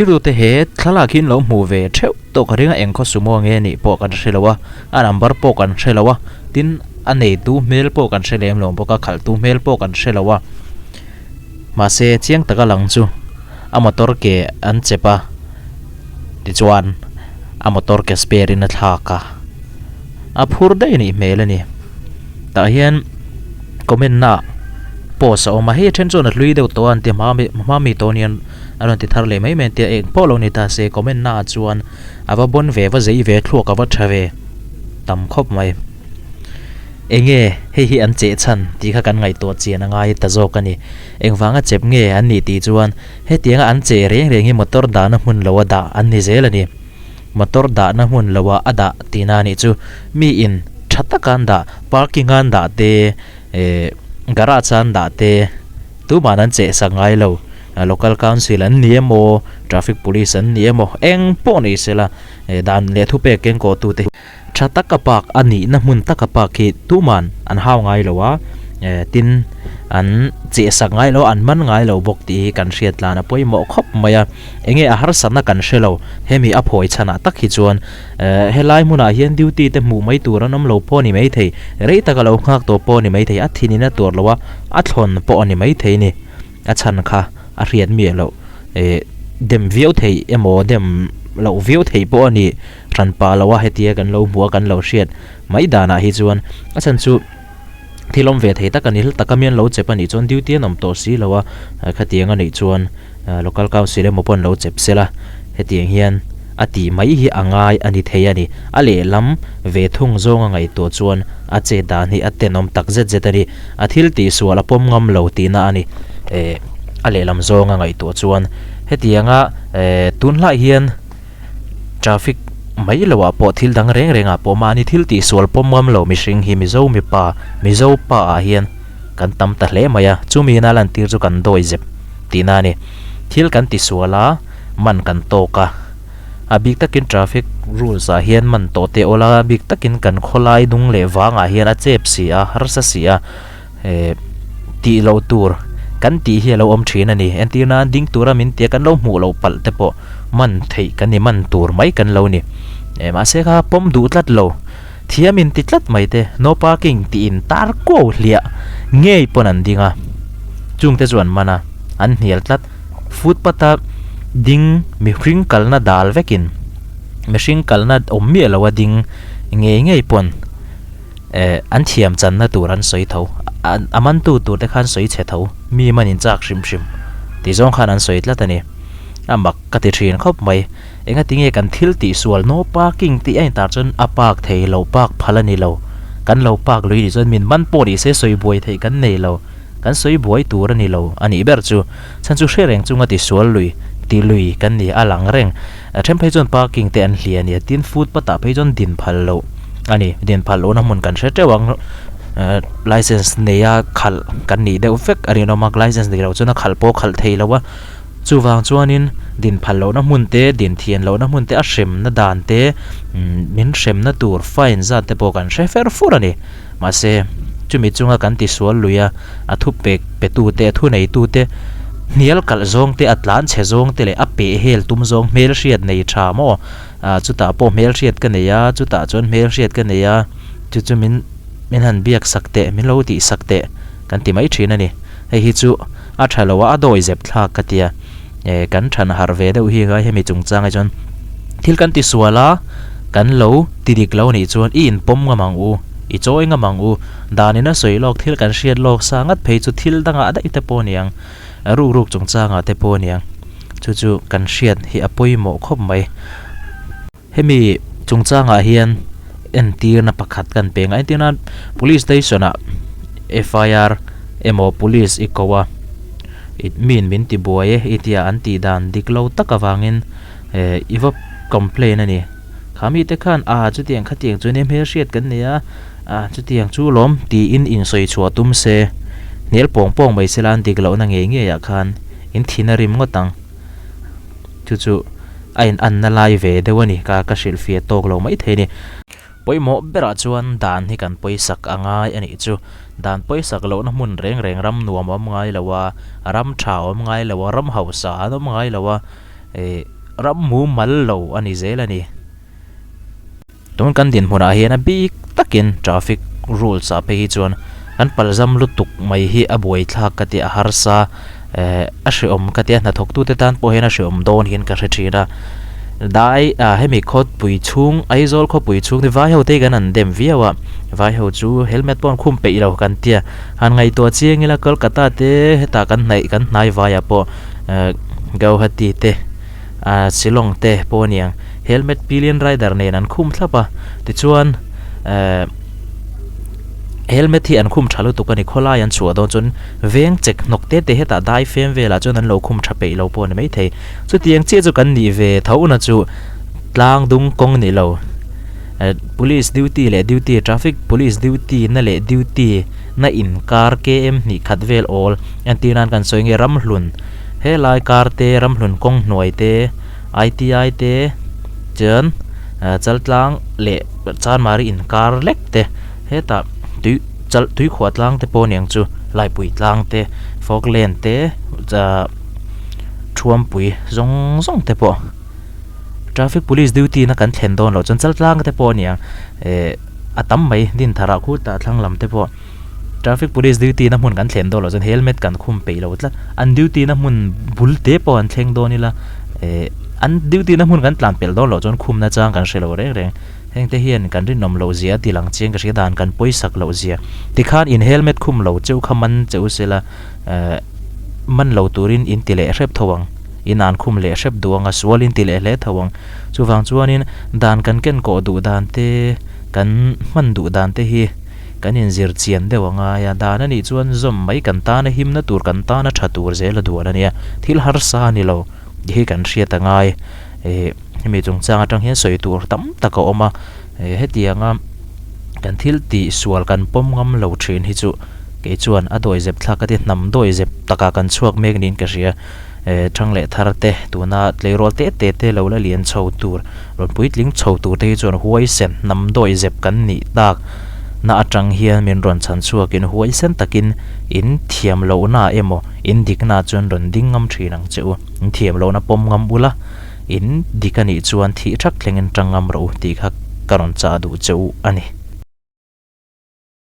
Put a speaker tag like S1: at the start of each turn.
S1: Thilrute he thlalak hi an lo hmuh ve theuh tawh ka ring a, eng khaw sumo nge nih pawh kan hre lo a, a number pawh kan hre lo a, tin a neitu hmel pawh kan hre lem lo bawk a, khalhtu hmel pawh kan hre lo a, mahse chiang taka lang chu a motor ke an chep a, tichuan a motor ke spare in a thlak a, a phur daih a nih hmel a ni, tah hian comment na post a awm a, hei a then chuan a hlui deuh tawh a an ti hma hma mi tawh anian. A rawn ti thar leh mai mai an tia, eng pawh lo ni ta se comment na ah chuan a va bawn ve, va zei ve, thluak a va tha ve tam khawp mai. Enge hei hi an cheh chhan tih kha kan ngaihtuah chian a ngai ta zawk a ni. Engvanga chep nge an nih tih chuan hetianga an cheh reng reng hi motor dahna hmun lo a dah an ni zel a ni. Motor dahna hmun lo ah a dah tihna a nih chu. Mi in tha taka an dah, parking a an dah te, eh garage a an dah te tumah an cheh sak ngai lo. Local council an ni emaw traffic police an ni emaw eng pawh ni sela eh dan leh thupek keng kawh tute tha taka park a nihna hmun taka park hi tuman an hau ngai lo a eh tin an cheh sak ngai lo a an man ngai lo bawk tih hi kan hriat tlan a pawimawh khawp mai a enge a harsatna kan hre lo hemi a phawi chhanah tak hi chuan eh helai hmunah hian duty te hmuh mai tur an awm lo pawh a ni maithei rei taka lo nghak tawh pawh a ni maithei a thinin a tuar lo a a thlawn pawh a ni maithei a ni. A chhan kha a hriat miah loh eh dem viau theih emaw dem loh viau theih pawh a nih hran pah loh a hetia kan lo hmuh a kan lo hriat mai danah hi chuan a chhan chu thil awm ve thei tak a ni hla taka mi an lo chep a nih chuan duty an awm tawh si lo a khatiang a nih chuan local council emaw pawh an lo chep sela hetiang hian a tih mai hi a ngai a ni thei a ni. A lehlam ve thung zawnga ngaihtuah chuan a chet dan hi a tenawm tak zet zet a ni. A thil tihsual a pawm ngam lo tihna a ni. Eh a lehlam zawnga ngaihtuah chuan hetianga eh tunlai hian traffic mai loah pawh thil dang reng rengah pawh mahni thil tihsual pawm ngam lo mihring hi Mizo mipa Mizo pa ah hian kan tam ta hle mai a. Chumi ina lantir chu kan dawi zep tihna a ni. Thil kan tisual a. man kan tawk a, a bik takin traffic rules ah hian man tawh teh awla a bik takin kan khawlai dung leh vangah hian a chep si a harsa si a eh tih loh tur kan tih hi a lo awm thin a ni entir nan ding tura min tia kan lo hmuh loh palh te pawh man theih kan ni man tur mai kan lo ni eh mahse kha pawm duh tlat lo thiam in ti tlat mai te no parking tih in tar kuau hliah ngei pawn an ding a chungte chu an man a an hnial tlat. Footpath a ding mihring kalna dal vekin mihring kalna awm miah lo a ding ngei ngei pawn eh an thiam channa tur an sawi tho a man tu tur te khan sawi chhe tho mi man in chak hrim hrim tih zawng khan an sawi tlat a ni a mak ka ti thin khawp mai engatinge kan thil tih sual no parking tih a intar chuan a park thei lo park phal a ni lo kan lo park lui nih chuan min man pawh ni se sawi buai theih kan nei lo. Kan sawi buai tur a ni lo a nih ber chu. Chhan chu hre reng chunga tisual lui, ti lui kan ni a lang reng. A then phei chuan parking te an hliah a ni a, tin footpath ah phei chuan din phal loh a ni. Din phal lohna hmun kan hre teuh ang. License neia khalh kan nih deuh vek a rinawm a, license nei loh chuan a khalh pawh a khalh thei lo a. Chuvang chuanin din phal lohna hmun te, din thian lohna hmun te, a hremna dan te, min hremna tur fine zat te pawh kan hre fer fur a ni. Mahse, chumi chunga kan tisual lui a, a thu pek petute, a thuneitute, hnial kalh zawng te, a tlan chhe zawng te leh a peh hel tum zawng hmelhriat nei tha maw? Ah, chutah pawh hmelhriat ka nei a, chutah chuan hmelhriat ka nei a, chu chu min min han biak sak teh, min lo tih sak teh kan ti mai thin a ni. Hei hi chu a tha lo a, a dawi zep thlak ka tia. Eh, kan than harh ve deuh hi ngai hemi chungchang hi chuan thil kan ti sual a, kan lo ti dik lo nih chuan i inpawm ngam ang u, i chawi ngam ang u, danin a sawi lawk thil kan hriat lawk sa ngat phei chu thil dangah daih te pawh a niang, ruk ruk chungchangah te pawh a niang, chu chu kan hriat hi a pawimawh khawp mai. Hemi chungchangah hian entirna pakhat kan peng a, entirna police station ah FIR emaw police i ko a, miin min ti buai e i tia an tih dan dik lo tak avangin eh i va complain a ni. Kha mite khan ah chutiang khatiang chu nia hmelhriat kan nei a, ah chutiang chu lawm tiin insawi chhuah tum se, hnial pawng pawng mai sela an dik lohna ngei ngei ah khan in thin a rim ngawt ang. Chu chu a in anna lai ve deuh a ni, ka ka hrilhfiah tawk lo mai thei a ni. Pawimawh berah chuan dan hi kan pawisak a ngai a nih chu. Dan pawisak lohna hmun reng reng ram nuam a awm ngai lo a, ram tha a awm ngai lo a, ram hausa an awm ngai lo a, Eh ram mumal lo a ni zel a ni. Tun kan dinhmunah hian a bik takin traffic rules ah phei hi chuan kan palzam lutuk mai hi a buaithlak ka ti a harsa eh a hreawm ka ti a hnathawk tute tan pawh hian a hreawm dawn hian ka hre thin a dai ah hemi khawpui chhung Aizawl khawpui chhung te vai ho te hi kan han dem viau a vai ho chu helmet pawh an khum peih lo kan tia han ngaihtuah chiang ila Kolkata te hetah kan hnaih kan hnai vaiah pawh eh Guwahati te. Ahh Shillong te pawh a niang helmet pillion rider nen an khum thlap a tichuan ehh helmet hi an khum tha lutuk a ni khawlai an chhuah dawn chuan veng chek hnawk te te hetah dai fem velah chuan an lo khum tha peih lo pawh a ni maithei chutiang chiah chu kan nih ve tho na chu tlang dung kawng ni lo ehh police duty leh duty traffic police duty na leh duty na inkar km hnih khat vel awl entir nan kan sawi nge ramhlun. Helai kar te ramhlun kawng hnuai te ITI te chuan chaltlang leh chanmari inkar lek te hetah tui chal tuikhuah tlang te pawh aniang chu laipui tlang te falkland te thuampui zawng zawng te pawh traffic police duty na kan thlen dawn loh chuan chaltlang te pawh aniang eh a tam mai dinthar ah khutah thlang lam te pawh. Traffic police duty na hmun kan thlen dawn loh chuan helmet kan khum peih lo tlat. An duty na hmun bul te pawh an thleng dawn ila eh an duty na hmun kan tlan pelh dawn loh chuan khum na chang kan hre lo reng reng. Heng te hian kan rinawm loh zia a ti lang chiang ka hria dan kan pawisak loh zia. Tikhan in helmet khum lo cheu kha man cheu sela eh man lo turin in ti leh hrep tho ang. In an khum leh hrep duh ang a sual in ti leh hle tho ang. Chuvang chuanin dan kan kenkawh duh dan te kan hman duh dan te hi. Kan inzir chian deuh a ngai a, dan a nih chuan zawm mai kan tana himna tur kan tana tha tur zel a duan a nia, thil harsa a ni lo tih hi kan hriat a ngai. Ehh hemi chungchang atang hian sawi tur tam tak a awm a, ehh hetianga kan thil tih sual kan pawm ngam lo thin hi chu kei chuan a dawihzep thlak ka ti, hnam dawihzep takah kan chhuak mek niin ka hria. Ehh thang leh thar te tuna tleirawl te te te lo la lian chho tur rawn puitling chho tur te hi chuan huaisen hnam dawihzep kan nih tak na atang hian min rawn chhan chhuakin huaisen takin in thiam lohna emaw in dikna chuan rawn ding ngam thin ang che u in thiam lohna pawm ngam ula in dik a nih chuan thih thak thlengin tang ngam rawh u tih kha ka rawn chah duh che u a ni.